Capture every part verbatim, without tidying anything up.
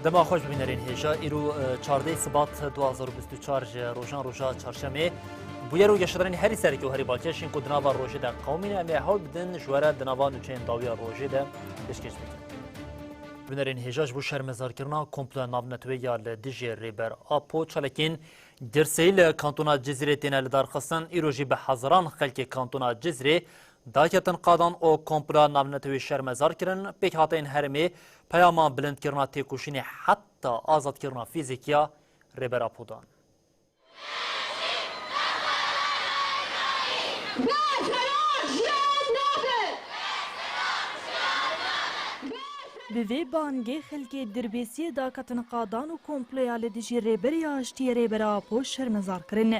Dema xweş bibînerên hêja, îro, e, çardeh Sibat du hazar û bîst û çar ji rojan roja çarşemê. Bûyer û geşedarên herî sereke û herî balkêş ên ku di nava rojê de qewimîne, em ê hewl bidin ji we re di nava nûçeyên dawiya rojê de pêşkêş bikin. Bibînerên hêja, ji bo şermezarkirina komploya navneteweyî ya li dijî Rêber Apo, çalakiyên girseyî li kantona Cizîrê têne lidarxistin. Îro jî bi hezaran xelkê kantona Cizîrê daketin qadan û komploya navneteweyî şermezar kirin. Pêkhateyên herêmê peyama bilindkirina têkoşînê heta azadkirina fîzîkî ya Rêber Apo dan. Bi vê bangê xelkê Dirbêsiyê daketin qadan û komploya li dijî Rêberê Aştiyê Rêber Apo şermezar kirin.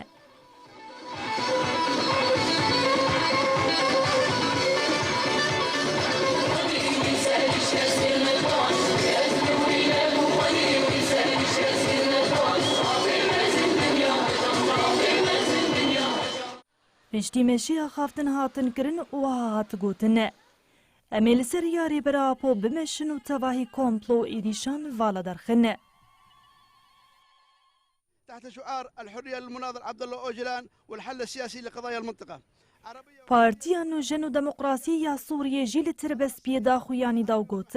Piştî meşiya xaftin hatin kirin û wiha hat gotin: Em ê li ser ya Rêber Apo bimeşin û tevahî komplo û êrîşan vala derxin. تحت شعار الحرية للمناضل عبد الله أوجلان والحل السياسي لقضايا المنطقة. Partiya Nûjen û Demokrasiyê ya Sûriyê jî li Tirbespiyê daxuyanî da û got: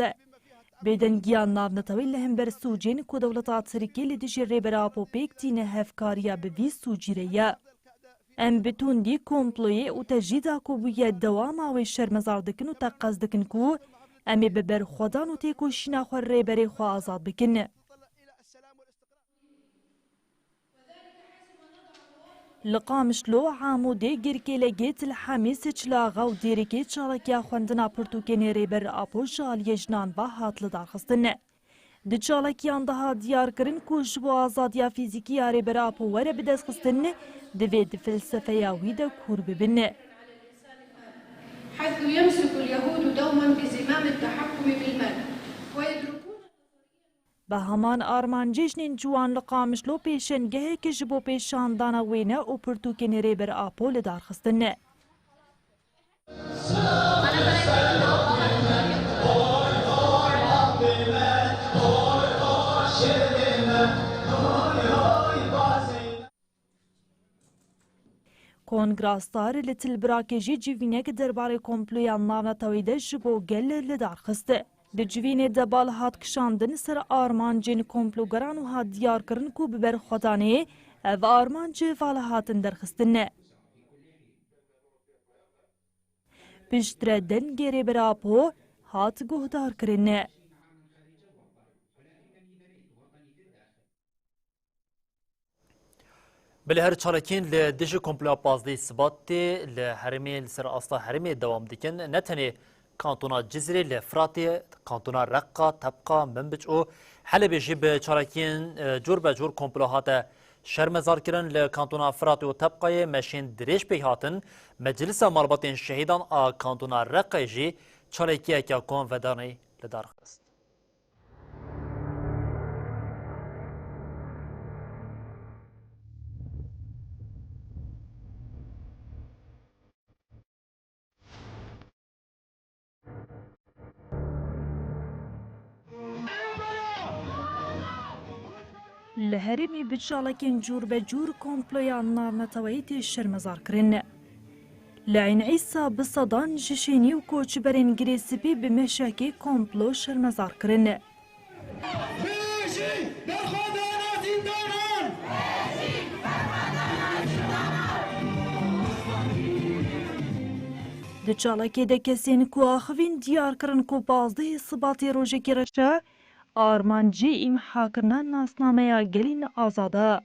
Bêdengiya navneteweyî li hember sûcên ku dewleta Tirkî li dijî Rêber Apo pêk tîne hevkariya bi vî sûcî re ye. Em bi tundî komployê û tecrîda ku bûye dewama wê şermezar dikin û teqez dikin ku em ê bi berxwedan û têkoşîna xwe Rêberê xwe azad bikin. Li Qamişlo, Amûdê, Girkê, Legê, Til Hemî, Siçlaxa û Dêrikê çalakiya xwendina pirtûkên Rêber Apo ji aliyê jinan ve hat lidarxistin. Di çalakiyan de hat diyarkirin ku ji bo azadiya fîzîkî ya Rêber Apo were bidestxistin, divê di felsefeya wî de kûr bibin. حيث يمسك اليهود دوما بزمام التحكم بالمال ويدركون Bi heman armancê jinên ciwan li Qamişlo pêşengehek ji bo pêşandana wêne û pirtûkên Rêber Apo li dar xistin. Kongra Star li Tilbirakê jî civînek derbarê komploya navneteweyî de ji bo gel li dar xist. Di civînê de bal hat kişandin ser armancên komplogeran û hat diyarkirin ku bi berxwedanê ev armanc vala hatin derxistin. Piştre dengê Rêber Apo hat guhdarkirin. Belê her çalakiyên li dijî komploya pazdehê Sibatê li herêmê, li ser asta herêmê dewam dikin. Ne tenê kantona Cizîrê, li Firatê, kantona Reqa, Tebqa, Minbic û Helebê jî bi çalakiyên, e, cûr be cûr komplo hate şermezarkirin. Li kantona Firatê û Tebqayê meşên dirêj pêk hatin. Meclisa Malbatên Şehîdan a kantona Reqayê jî çalakiyeke konvedanê li dar xist. Li herêmê bi çalakên cûr be cûr komploya navneteweyî tê şermezarkirin. Li Eyn Îsa bi sedan ji şênî û koçberên Girê Spî bi meşekê komplo şermezar kirin. Di çalakê de kesên ku axivîn diyar kirin ku pazdehê Sibatê rojekî reş e, armancî îmhakirina nasnameya gelên azad e.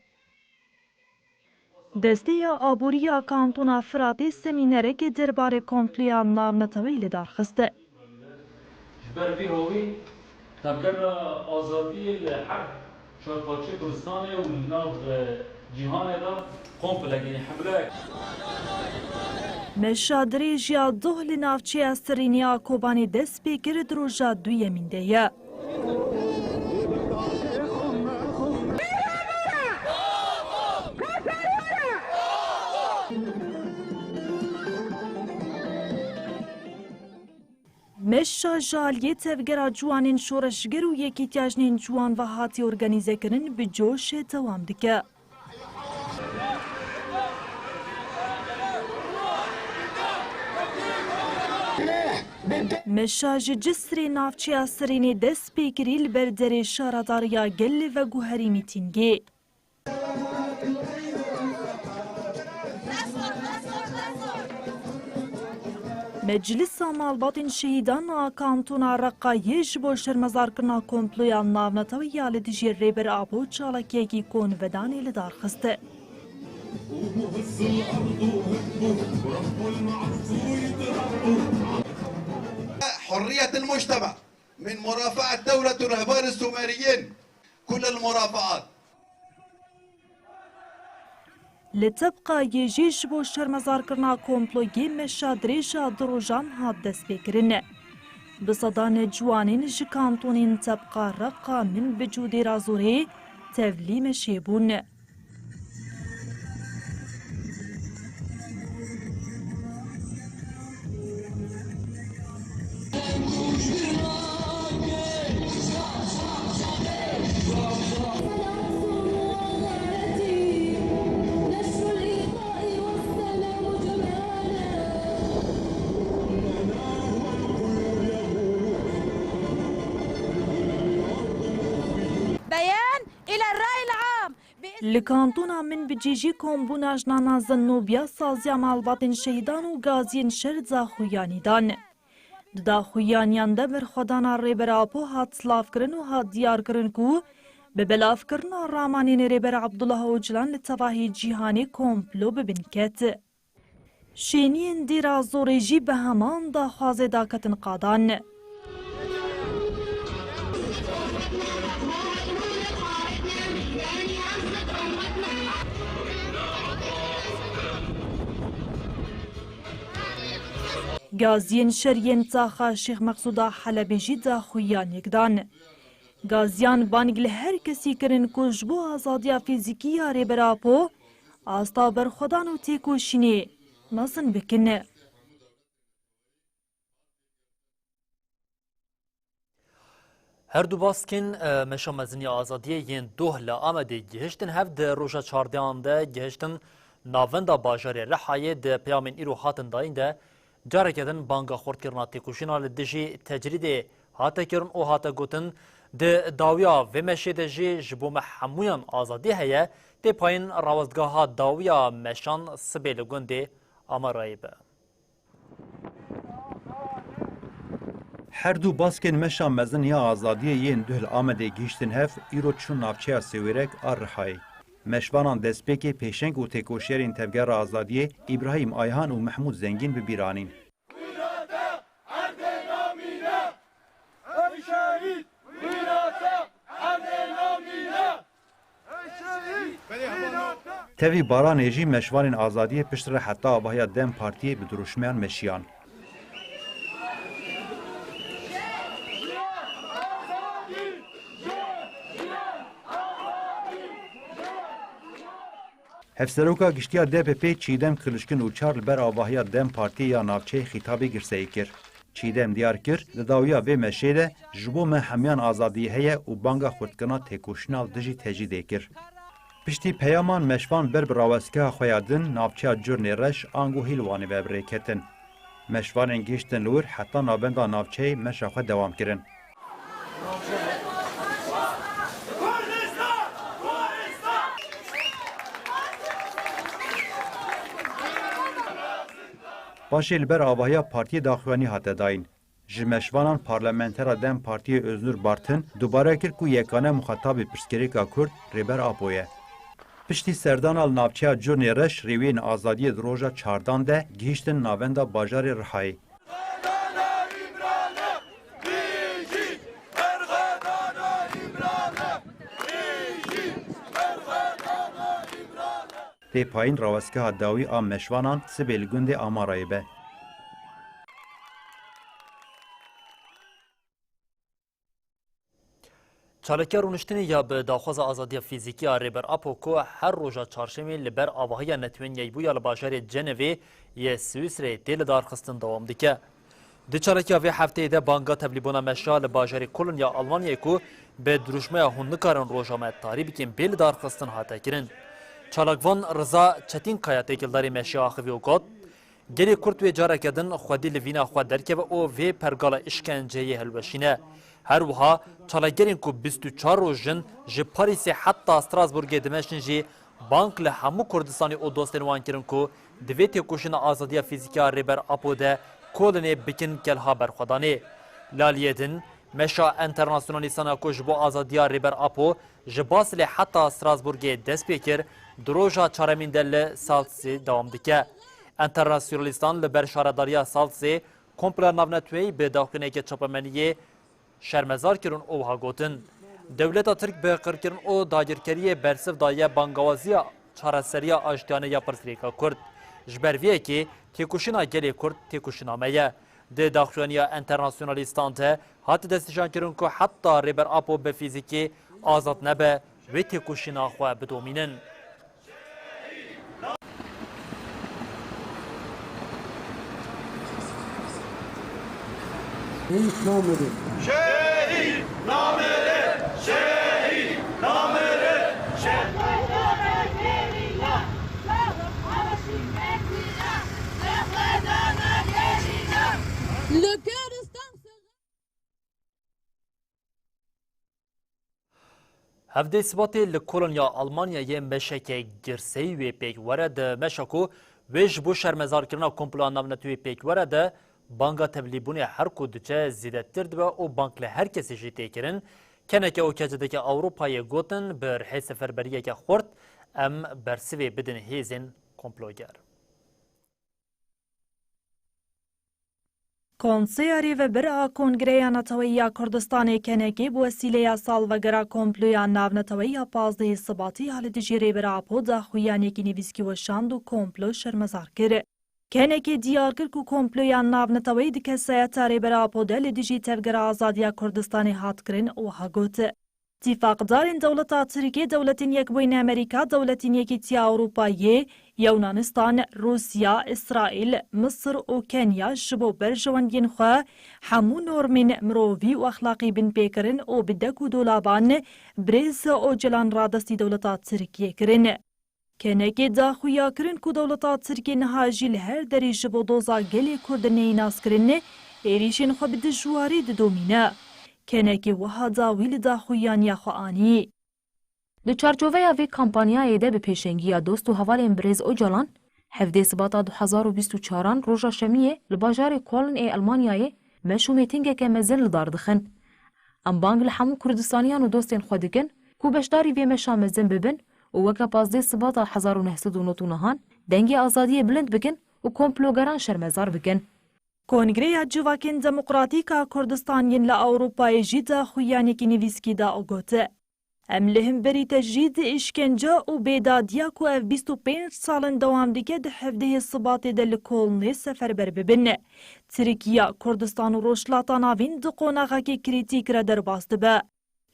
Desteya Aborî ya Kantona Firatê semînerekê derbarê konfliya navneteweyî li dar xist. Ji ber vî hawî, tevgera azadiyê li her çarparçeyê Kurdistanê û li nav, e, cîhanê de komplek, yanî hemleyek. Meşa dirêj ya doh li navçeya Serînê a Kobanê dest pê kir, di roja duyemîn de ye. Meşa ji aliyê Tevgera Ciwanên Şoreşger û Yekîtiya Jinên Ciwan ve hatî organîzekirin bi coş dewam dike. Meşa ji Cisrê navçeya Serênê dest pê kirî li ber derê şaredariya gelê veguherî mîtîngê. Meclisa Malbatên Şehîdan a Kantona Reqayê ji bo şermezarkirina komploya navnetewî ya li dijî Rêber Apo çalakiyekî konvedanê li dar xist. حرية المجتمع من مرافعة دولة رهبان السومريين كل المرافعات. Li Tebqayê jî ji bo şermezarkirina komployê meşa dirêj a du rojan hat destpêkirin. Bi sedan ciwanên ji kantonên Tebqa, Reqa, Minbic û Dêra Zorê tevlî meşê bûn. بيان إلى الرأي العام. Li kantona Minbicê jî kombûna jinana Zennobiya saziya malbatên şehîdan û gaziyên şer daxuyanî dan. Di daxuyaniyan de berxwedana Rêber Apo hat silavkirin û hat diyarkirin ku bi belavkirina ramanên Rêber Abdullah Ocalan li tevahî cîhanê komplo bi bin ket. Şêniyên Dêra Zorê jî bi heman daxwazê daketin qadan. Gaziyên şer yên taxa Şêx Meqsûda Helebê jî daxuyaniyek dan. Gaziyan bang li her kesî kirin ku ji bo azadiya fîzîkî ya Rêber Apo asta berxwedan û têkoşînê mezin bikin. Her du baskên, e, Meşa Mezin ya Azadiyê yên doh li Amedê gihiştin hev di roja çardehan de gihiştin navenda bajarê Rihayê di peyamên îro hatin dayîn de careke din banga xurtkirina têkoşîna li dijî tecrîdê hate kirin û hate gotin, di dawiya vê meşê de jî ji bo me hemûyan azadî heye, tê payîn rawestgeha dawiya meşan sibê li gundê Amerayê be. Her du baskên Meşa Mezin ya Azadiyê yên duh li Amedê gihiştin hev, îro çûn navçeya Sêwêrek a Rihayê. Meşvanan destpêkê pêşeng û têkoşerên Tevgera Azadiyê Îbrahîm Ayhan û Mehmûd Zengîn bi bîr anîn. Tevî Baranê jî meşvanên azadiyê pişt re heta avahiya DEM Partiyê bi dirûşmeyan meşiyan. Hevseroka Giştî ya D P P Çiğdem Kılıçkın Uçar li ber avahiya DEM Partiyê ya navçeyê xîtabê girseyî kir. Çiğdem diyar kir, di dawiya vê meşê de ji bo me hemiyan azadiyê heye û banga xurtkirina têkoşîna li dijî tecrîdê kir. Piştî peyaman meşvan ber bi rawestgeha xwe ya din navçeya Curnê Reş ango Hîlwanê ve bi rê ketin. Meşvanên gihiştin li wir heta navenda navçeyê meşa xwe dewam kirin. Paşê li ber avahiya partiyê daxuyanî hate dayîn. Ji meşvanan parlamentera DEM Partiyê Öznur Bartın dubare kir ku yekane muxatabê pirsgirêka Kurd Rêber Apo ye. Piştî serdana li navçeya Curnê Reş rêwiyên azadiyê di roja çardan de gihiştin navenda bajarê Rihayê. Tê payîn rawestgeha dawî a meşvanan sibê li gundê Amarayê be. Çalakîya rûniştinê ya bi daxwaza azadiya fîzîkî ya Rêber Apo ku her roja çarşemê li ber avahiya Netewên Yekbû ya li bajarê Cenevê yê Swîsreyê tê lidarxistin dewam dike. Di çalakiya vê hefteyê de banga tevlîbûna meşa li bajarê Kolonya Almanyayê ku bi dirûşmeya hûn nikarin roja me tarî bikin bê lidarxistin hate kirin. Çalakvan Riza Çetinkaya têkildarî meşê axivî û got, Gelê Kurd wê careke din xwedî li vîna xwe derkeve û vê pergala îşkenceyê hilweşîne. Her wiha çalakgerên ku bîst û çar roj in ji Parîsê heta Strasbourgê dimeşin jî bang li hemû Kurdistanê û dostên wan kirin ku di vê têkoşîna azadiya fîzîkî ya Rêber Apo de kolinê bikin kelha berxwedanê. Li aliyê din, meşa enternasyonalîstana ku ji bo azadiya Rêber Apo ji Basilê heta Strasbourgê dest pê kir, di roja çaremîn de li Salzê dewam dike. Enternasyonalîstan li ber şaredariya Salzê komploya navneteweyî bi daxuyaniyeke çapemeniyê şermezar kirin û wiha gotin, Dewleta Tirk bi qirkirin û dagirkeriyê bersiv daye bangawaziya çareseriya aştiyane ya pirsgirêka Kurd. Ji ber vê yekê têkoşîna gelê Kurd têkoşîna me ye. Di daxuyaniya enternasyonalîstan de hate destnîşankirin ku heta Rêber Apo bi fîzîkî azad nebe, wê têkoşîna xwe bidomînin. Şehîd namere, şehîd namere, şehîd. Li Kurdistan Hevdê Sibatê li Kolonya Almanyayê meşeke girseyî wê pêk were. Di meşa ku wê ji bo şermezarkirina komploya navneteweyî pêk were de banga tevlîbûnê her ku diçe zêdetir dibe û bang li her kesê jî tê kirin. Keneke û KCDK Ewropayê gotin, bi rihê seferberiyeke xurt em bersivê bidin hêzên komploger. Konseya Rêvebir a Kongreya Neteweyî ya Kurdistanê kenekê bi wesîleya salvegera komploya navneteweyî ya pazdehê Sibatê ya li dijî Rêber Apo daxuyaniyekî nivîskî weşand û komplo şermezar kir. Kenekê diyar kir ku komploya navneteweyî di kesayeta Rêber Apo de li dijî Tevgera Azadiya Kurdistanê hat kirin û wiha got, Tîfaqdarên dewleta Tirkiyê, Dewletên Yekbûyî Amerîka, Dewletên Yekîtiya Ewropayê, Yewnanistan, Rûsya, Îsraîl, Misir û Kenya ji bo berjewendiyên xwe hemû normên mirovî û exlaqî binpê kirin û bi dek û dolaban Birêz Ocalan radestî dewleta Tirkiyê kirin. Kenekê daxuya kirin ku dewleta Tirkiyê niha jî li her derê ji bo doza gelê Kurd neyê naskirin, êrîşên xwe bi dijwarî didomîne. Kenekê wiha dawî li daxuyaniya xwe anî. Di çarçoveya vê kampanyayê de bi pêşengiya dost û hevalên birêz Ocalan, hevdê Sibata du hezar û bîst û çaran roja şemiyê li bajarê Köln ê Elmanyayê meş û mêtingeke mezin li dar dixin. Em bang li hemû Kurdistaniyan û dostên xwe dikin ku beşdarî vê meşa mezin bibin û weke pazdeh Sibata hezar û neh sed û nod û nehan dengê azadiyê bilind bikin û komplogeran şermezar bikin. Kongreya Civakên Demokratîk a Kurdistan yên li Ewropayê jî daxuyaniyekî nivîskî da û got, Em li hemberî tecrîd, îşkence û bêdadiya ku ev bîst û pênc sal in dewam dike, di hevdehê Sibatê de li Kolnê seferber bibin. Tirkiye, Kurdistan û Rojhilata Navîn di qonaxekî krîtîk re derbas dibe.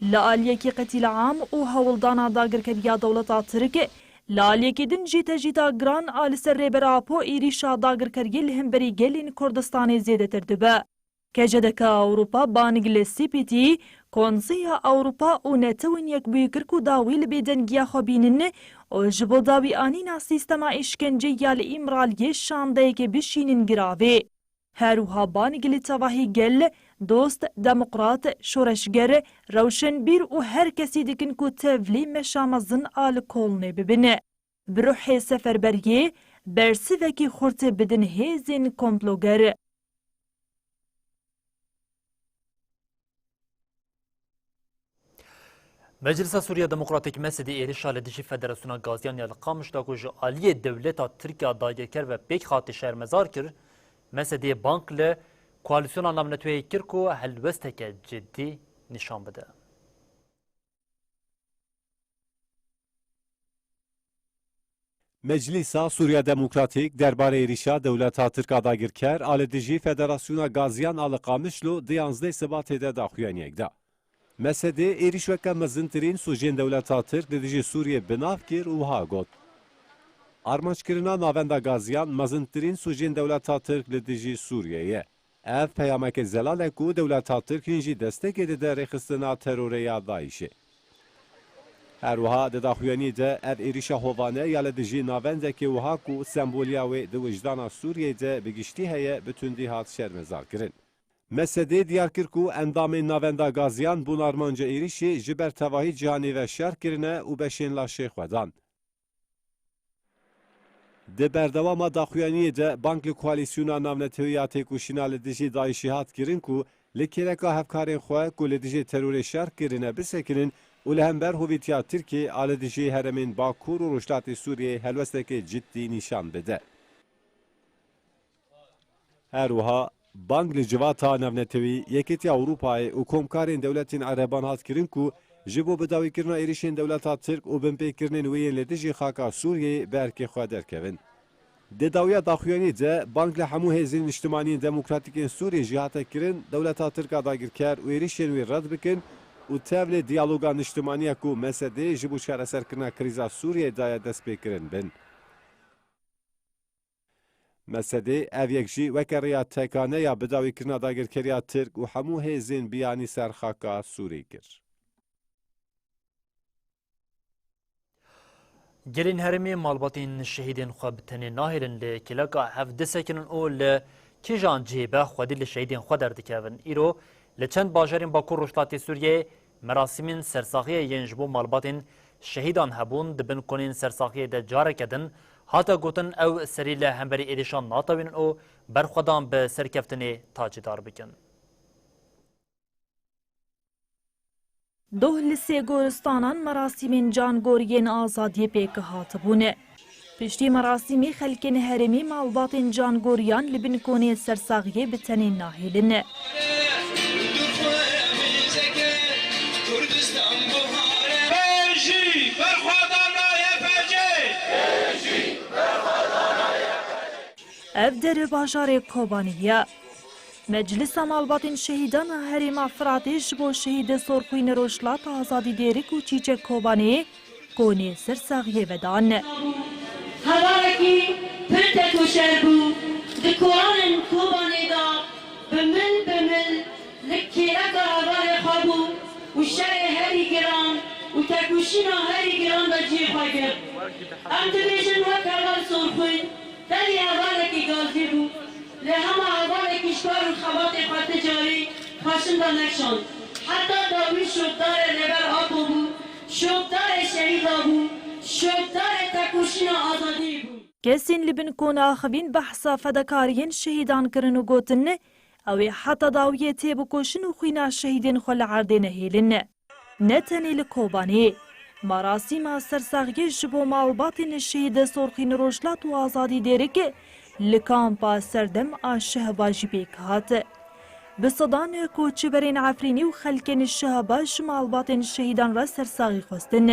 Li aliyekî qetîleam û hewldana dagirkeriya dewleta Tirk, li aliyekî din jî tecrîda giran a li ser Rêber Apo êrîşa dagirkeriyê li hemberî gelên Kurdistanê zêdetir dibe. KCDK Ewropa bang li C P T, Konseya Ewropa û Netewên Yekbûyî kir ku dawî li bêdengiya xwe bînin û ji bo dawî anîna sîstema îşkenceyê ya li Îmraliyê şandeyekê bişînin giravê. Her wiha bang li tevahî gel, dost, demokrat, şoreşger, rewşenbîr û her kesî dikin ku tevlî meşa mezin a li Kolnê bibin. Bi ruhê seferberiyê bersivekî xurt bidin hêzên komploger. Meclisa Sûriya Demokratîk, MSD'ê, êrişa li dijî Federasyona Gaziyan ya li Qamişlo ku ji aliyê dewleta Tirk ya dagirker ve pêk hatî şermezar kir. MSD'ê bang li koalîsyona navneteweyê kir ku helwesteke cidî nîşan bide. Meclîsa Sûriya Demokratîk derbarê êrîşa dewleta Tirk a dagirker a li dijî Federasyona Gaziyan a li Qamişlo di yanzdeh Sibatê de daxuyaniyek da. MSD'ê êrîş weke mezintirîn sûcên dewleta Tirk li dijî Sûriyê bi nav kir û wiha got, Armanckirina navenda Gaziyan mezintirîn sûcên dewleta Tirk li dijî Sûriyê ye. Ev peyameke zelal e ku dewleta Tirk hîn jî destekê dide rêxistina terorê ya DAIŞê. Her wiha di daxuyaniyê de ev êrîşa hovane ya li dijî navendekê wiha ku semboliya wê di wijdana Sûriyeyê de bi giştî heye, bi tundî hat şermezarkirin. Mesedê diyar kir ku endamên Navenda Gaziyan bûn armanca êrîşê ji ber tevahî cîhanê ve şer kirine û beşên laşê xwe dan. Di berdewama daxuyaniyê de bang li Koalîsyona Navnetewî ya Têkoşîna li dijî DAIŞê hat kirin ku li kêleka hevkarên xwe ku li dijî terorê şer kirine bisekinin û li hember hovîtiya Tirkiyê a li dijî herêmên Bakur û Rojhilatê Sûriyê helwesteke cidî nîşan bide. Her wiha bang li Civata Navnetewî, Yekîtiya Ewropayê û komkarên dewletên Ereban hat kirin ku ji bo bidawîkirina êrîşên dewleta Tirk û binpêkirinên wê yên li dijî xaka Sûriyeyê bi erkê xwe derkevin. Di dawiya daxuyanî de bang li hemû hêzên niştimaniyên demokratîk ên Sûriyê jî hate kirin, dewleta Tirk a dagirker û êrîşên wê red bikin û tev li diyaloga niştimaniya ku Mesedê ji bo çareserkirina krîza Sûriyeyê daye destpêkirin bin. Mesedê ev yek jî weke rêya tekane ya bidawîkirina dagirkeriya Tirk û hemû hêzên biyanî ser xaka Sûrî kir. Gelên herêmê malbatên şehîdên xwe bi tenê nahêlin, li kêleka hev disekinin û li kîjan cihê be xwedî li şehîdên xwe derdikevin. Îro li çend bajarên Bakur Rojhilatê Sûriyeyê merasîmên sersaxiyê yên ji bo malbatên şehîdan hebûn di bin konên sersaxiyê de careke din hate gotin, ew serî li hemberî êrîşan natewînin û berxwedan bi serkeftinê tacîdar bikin. Doh li sê goristanan merasîmên cangoriyên azadiyê pêk hatibûn. Piştî merasîmê xelkên herêmê malbatên cangoriyan li bin konê sersaxiyê bi tenê nahêlin. Ev der bajarê Kobanê ye. Meclisa Malbatên Şehîdan a Herêma Firatê ji bo şehîdê Sorxwîn Rojhilat Azadî Dêrik û Çîçek Kobanê konê sersaxiyê vedan. Hevalekî pir tekoşer bû. Di koranên Kobanê de bi mil bi mil li kêleka hevalê xwe bû û şerê herî giran û tekoşîna herî giran de cihê xwe girt. Em dibêjin wek heval Sorxwîn, Tenê hevalekî gazî bû, lê hema hevalekî ji kar û xebatê xwe ti carî xweşin de nekişand. Heta dawî şopdarê Rêber Apo bû, şopdarê şehîda bû, şopdarê tekoşîna azadiyê bû. Kesên li bin kona axivîn behsa fedakariyên şehîdan kirin û gotin, ew ê heta dawiyê têbikoşin û xwîna şehîdên xwe li erdê nehêlin. Ne tenê li Kobanê, merasîma sersaxiyê ji bo malbatên şehîdê Sorxîn Rojhilat û Azadî Dêrik li kampa Serdem a Şehba jî pêk hat. Bi sedan koçberên Efrînî û xelkên Şehba ji malbatên şehîdan re sersaxî xwestin.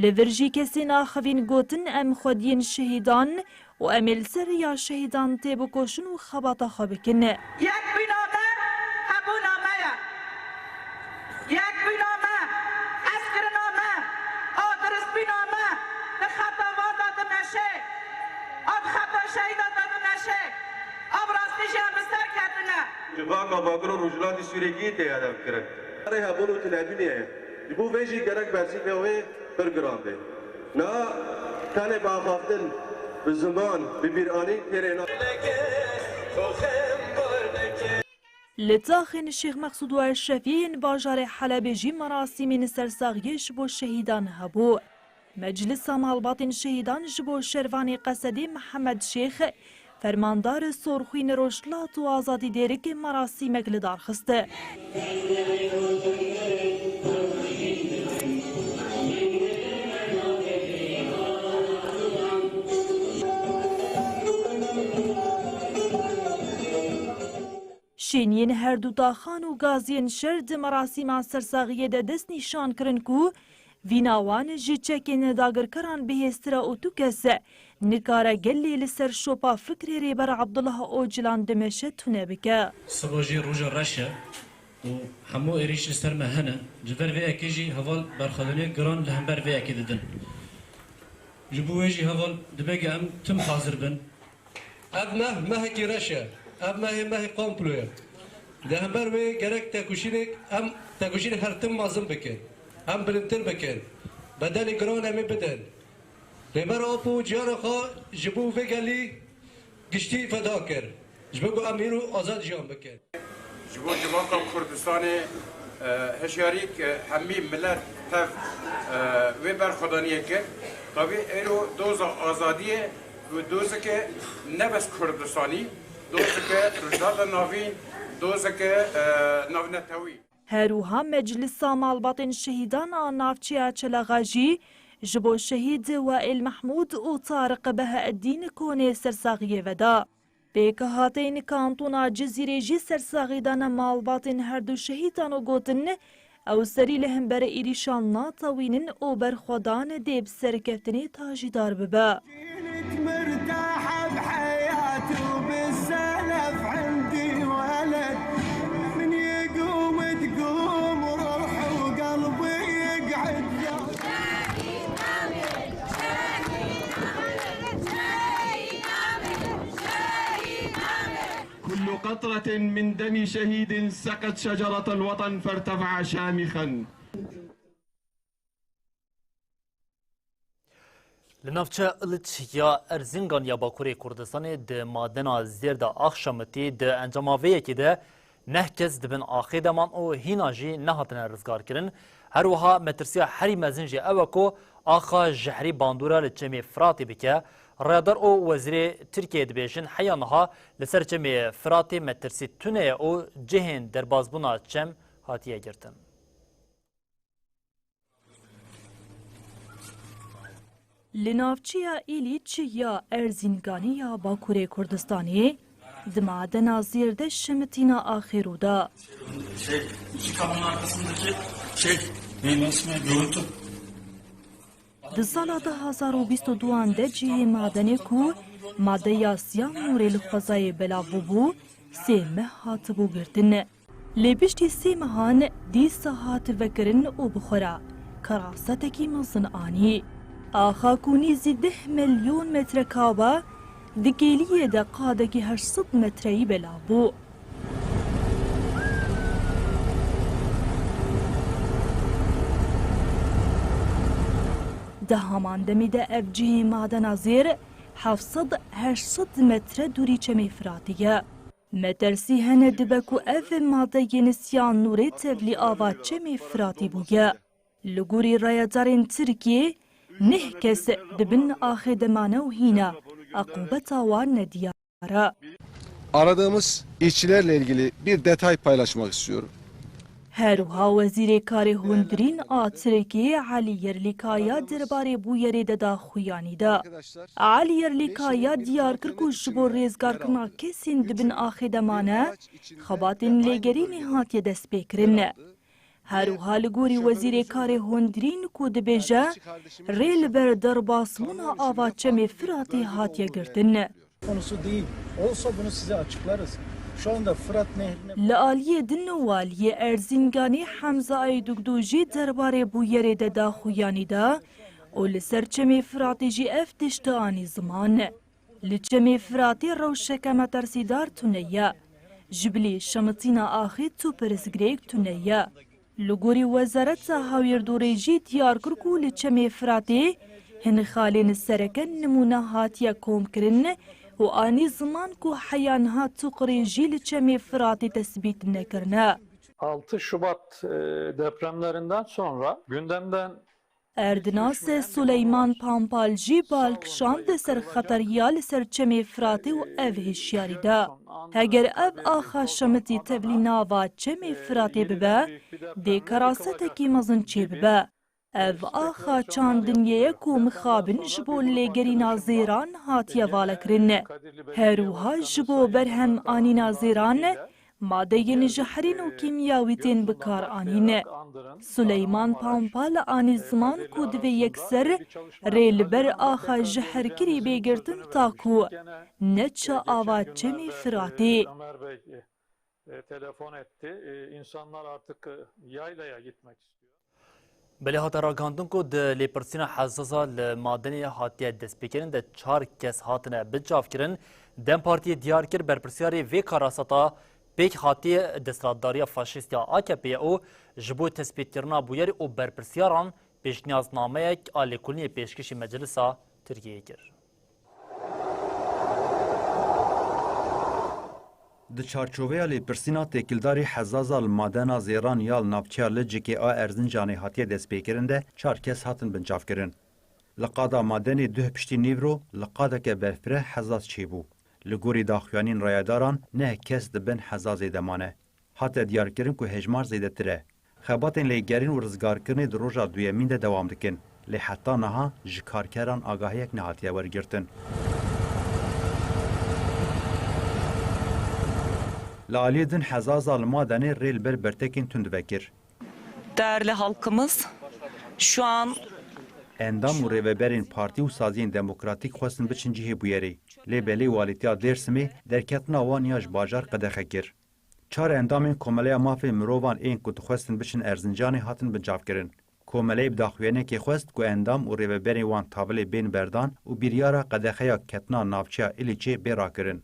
Li vir jî kesên axivîn gotin, em xwediyên şehîdan û em ê li ser riya şehîdan têbikoşin û xebata xwe bikin. Yekbûna me hebûna me ye. Yekbûna me, hezkirina me, adiristbûna me di xeta van de dimeşe, a di xeta şehîdan de dimeşe, a bi rastî jî em bi ser ketine. Civaka Bakur û Rojhilatê Sûriyê kî tê hedef kirin? Rêhebûn û tunebûnê ye. Ji bo vê jî gerek bersîvê wê pir giran bê. Niha tenê bi axaftin, bi ziman, bi bîranîn têrê na. Li taxên Şêx Mexsûd û Eşrefiyê yên bajarê Helebê jî merasîmên sersaxiyê ji bo şehîdan hebû. Meclisa Malbatên Şehîdan ji bo Şervanê Qesedê Mihemed Şêx, Fermandar Sorxwîn Rojhilat û Azadî Dêrikê merasîmek li dar xist. Şêniyên her du taxan û gaziyên şer di merasîma sersaxiyê de dest nîşan kirin ku vîna wan ji çekên dagirkeran bihêztir e û tu kes nikare gelê li ser şopa fikrê Rêber Abdullah Ocalan dimeşe tune bike. Siba jî roja reş e. û hemû êrîş li ser me hene. Ji ber vê yekê jî heval berxwedaniya giran li hember vê yekê didin. Ji bo wê jî heval dibe ku em tim hazir bin. Ev meh mehekî reş e. Ev mehê mehê komplo ye. Di hember wê gerek tekoşînek, em tekoşînek her tim mezin bikin. Em bilindtir bikin. Bedelê giran em ê bidin. Rêber Apo ciyana xwe ji bo vê gelî giştî feda kir. Ji bo ku em îro azad jiyan bikin. Ji bo civaka Kurdistanê, e, hişyarî ke hemî milet tev, e, wê berxwedaniyê kir. Tavî êro doza azadiyê û dozeke ne bes Kurdistanî, dozeke Rojhilata Navîn, dozeke, e, navnetewî. Her wiha Meclisa Malbatên Şehîdan a Navçeya Çelaxa jî ji bo şehîd Waîl Mehmûd û Tariq Beheddîn Konê sersaxiyê veda. Pêkhateyên Kantona Cizîrê jî sersaxî dane malbatên her du şehîdan û gotin, ew serî li hember êrîşan natewînin û berxwedan dê bi serkeftinê tajîdar bibe. كل قطرة من دم شهيد سقت شجرة الوطن فارتفع شامخا. Li navçeya Iliç ya Erzingan ya Bakurê Kurdistanê di madena zêr de ax şemitî. Di encama vê yekê de neh kes di bin axê de man û hîna jî nehatine rizgarkirin. Her wiha metirsiya herî mezin jî ew e ku axa jehrî bandora li Çemê Firatê bike. Rayadar û wezîrê Tirkiyeyê dibêjin heya niha li ser Çemê Firatê metirsî tune ye û cihên derbazbûna çem hatiye girtin. Li navçeya Îlîç ya Erzînganê ya Bakurê Kurdistanê di madena zêr de şimitîna axê rû da. Şey, iki kamyon arkasındaki şey, neydi ismi? Görüntü. Di sala du hazar û bîst û duan de cihê madenê ku madeya siyanûrê li xwezayê belav bûbû, sê meh hatibû girtin. Lê piştî sê mehan dîsa hat vekirin û bi xwe re kerasetekî mezin anî. Axa ku nîzî deh milyon metrekab e, di kêliyê de qadekî heşt sed metreyî belav bû. Di heman demê de ev cihê madena zêr heft sed heşt sed metre dûrî Çemê Firatê ye. Metirsî hene dibe ku ev madeyên siyanûrê tevlî ava Çemê Firatê bûye. Li gorî rayedarên Tirkiyê neh kes di bin axê de mane û hîna eqûbeta wan nediyar e. Aradığımız işçilerle ilgili bir detay paylaşmak istiyorum. Her wiha Wezîrê Karê Hundirîn a Tirkiyê Elî Yerlîkaya derbarê bûyerê de daxuyanî da. Elî Yerlîkaya diyar kir ku ji bo rêzgarkirina kesên di bin axê de mane, xebatên lêgerînê hatiye destpêkirin. Her wiha li gorî Wezîrê Karê Hundirîn ku dibêje, rê li ber derbasbûna ava Çemê Firatê hatiye girtin. Konusu değil. Olsa bunu size açıklarız. Şu anda Fırat Nehri'ne Li aliyê din waliyê Erzînganê Hemza Aydugdû jî derbarê bûyerê de daxuyanî da û li ser Çemê Firatê jî ev tişt anî ziman. Li Çemê Firatê rewşeke metirsîdar tune ye. Ji bilî şemitîna axê tu pirsgirêk tune ye. Li gorî Wezareta Hawîrdorê jî diyar kir ku li Çemê Firatê hin xalên sereke nimûne hatiye komkirin û anî ziman ku heya niha tu qirê jî li Çemê Firatê tesbît nekirine. Altı Şubat, e, depremlerinden sonra gündemden Erdnas Suleyman Pampal jî bal kişand ser xeteriya li ser Çemê Firatê û ev hişyarî da. Heger ev axa şemitî tevlî nava Çemê Firatê bibe, dê kerasetekî mezin çêbibe. Ev axa çandiniyê ye ku mixabin ji bo lêgerîna zêran hatiye valekirin. Her wiha ji bo berhem anîna zêran, madeyên jehrîn û kîmyawî tên bikaranîn. Suleyman Pampal anî ziman ku divê yekser rê li ber axa jehrkirî bê girtin ta ku neçe ava Çemê Firatê. e, telefon etti. E, insanlar artık, e, yaylaya gitmek istiyor. Belê hate ragihandin ku di lêpirsîna hezaza li Madenê hatiye destpêkirin de çar kes hatine binçavkirin. DEM Partiyê diyar kir, berpirsyarê vê karasata pêk hatiye desthilatdariya faşîst ya A K P ye û ji bo tespîtkirina bûyerê û berpirsiyaran pêşniyaznameya lêkolînê pêşkêşî Meclisa Tirkiyeyê kir. Di çarçoveya lêpirsîna têkildarî hezaza li madena Zêran ya li navçeya Licikê a Erzincanê hatiye destpêkirin de çar kes hatin binçavkirin. Li qada madenê duh piştî nîvro li qadeke berfireh hezaz çêbû. Li gorî daxuyaniyên rayedaran neh kes di bin hezazê de mane. Hate diyarkirin ku hejmar zêdetir e. Xebatên lêgerîn û rizgarkirinê di roja duyemîn de dewam dikin, lê heta niha ji karkeran agahiyek nehatiye wergirtin. Li aliyê din hezaza li Madenê rê li ber bertekên tund vekir. Değerli halkımız, şu an Endam û rêveberên partî û saziyên demokratîk xwestin biçin cihê bûyerê, lê belê walîtiya Dêrsimê derketina wan ya ji bajar qedexe kir. Çar endamên Komeleya Mafê Mirovan ên ku dixwestin biçin Erzincanê hatin binçavkirin. Komeleyê bi daxuyaniyekê xwest ku endam û rêveberên wan tavilê bên berdan û biryara qedexeya ketina navçeya Îlîçê bê rakirin.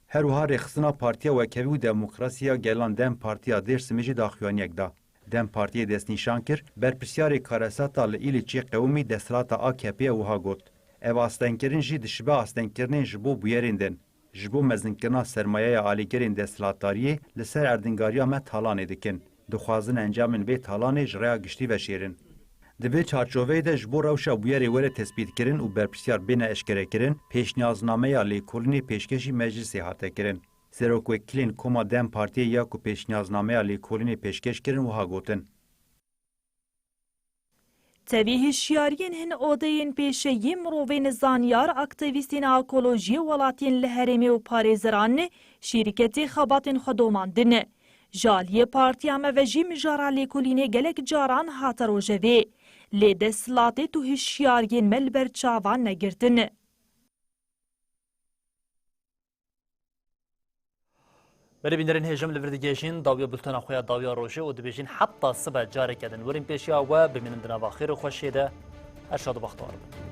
Her wiha rêxistina Partiya Wekhevî û Demokrasî ya Gelan DEM Partiya Dêrsimê jî daxuyaniyek da. DEM Partiyê destnîşan kir, berpirsyarê karesata li Îlîçê qewimî desthilata A K P'ê ye wiha got, Ev astengkirin jî dişibe astengkirinên ji bo bûyerên din. Ji bo mezinkirina sermayeya alîgirên desthilatdariyê li ser erdingariya me talanê dikin. Dixwazin encamên vê talanê ji rêya giştî veşêrin. Di vê çarçoveyê de ji bo rewşa bûyerê were tespîtkirin û berpirsyar bêne eşkerekirin, pêşniyaznameya lêkolînê pêşkêşî Meclisê hate kirin. Serokwekîlên Koma DEM Partiyê ya ku pêşniyaznameya lêkolînê pêşkêş kirin wiha gotin. Tevî hişyariyên hin odeyên pêşeyî mirovên zanyar, aktîvîstên ekolojiyê welatiyên li herêmê û parêzeran şîrketê xebatên xwe domandin. Ji aliyê partiya me ve jî mijara lêkolînê gelek caran hate rojevê. Lê desthilatê tu hişyariyên me li ber çavan negirtin. Belê bînerên hêjim, li vir digihêjin dawiya bultena xwe ya dawiya rojê û dibêjin heta sibe careke din werin pêşiya we, bimînin di nava xêr û xweşiyê de. Her şad û bextewar bin.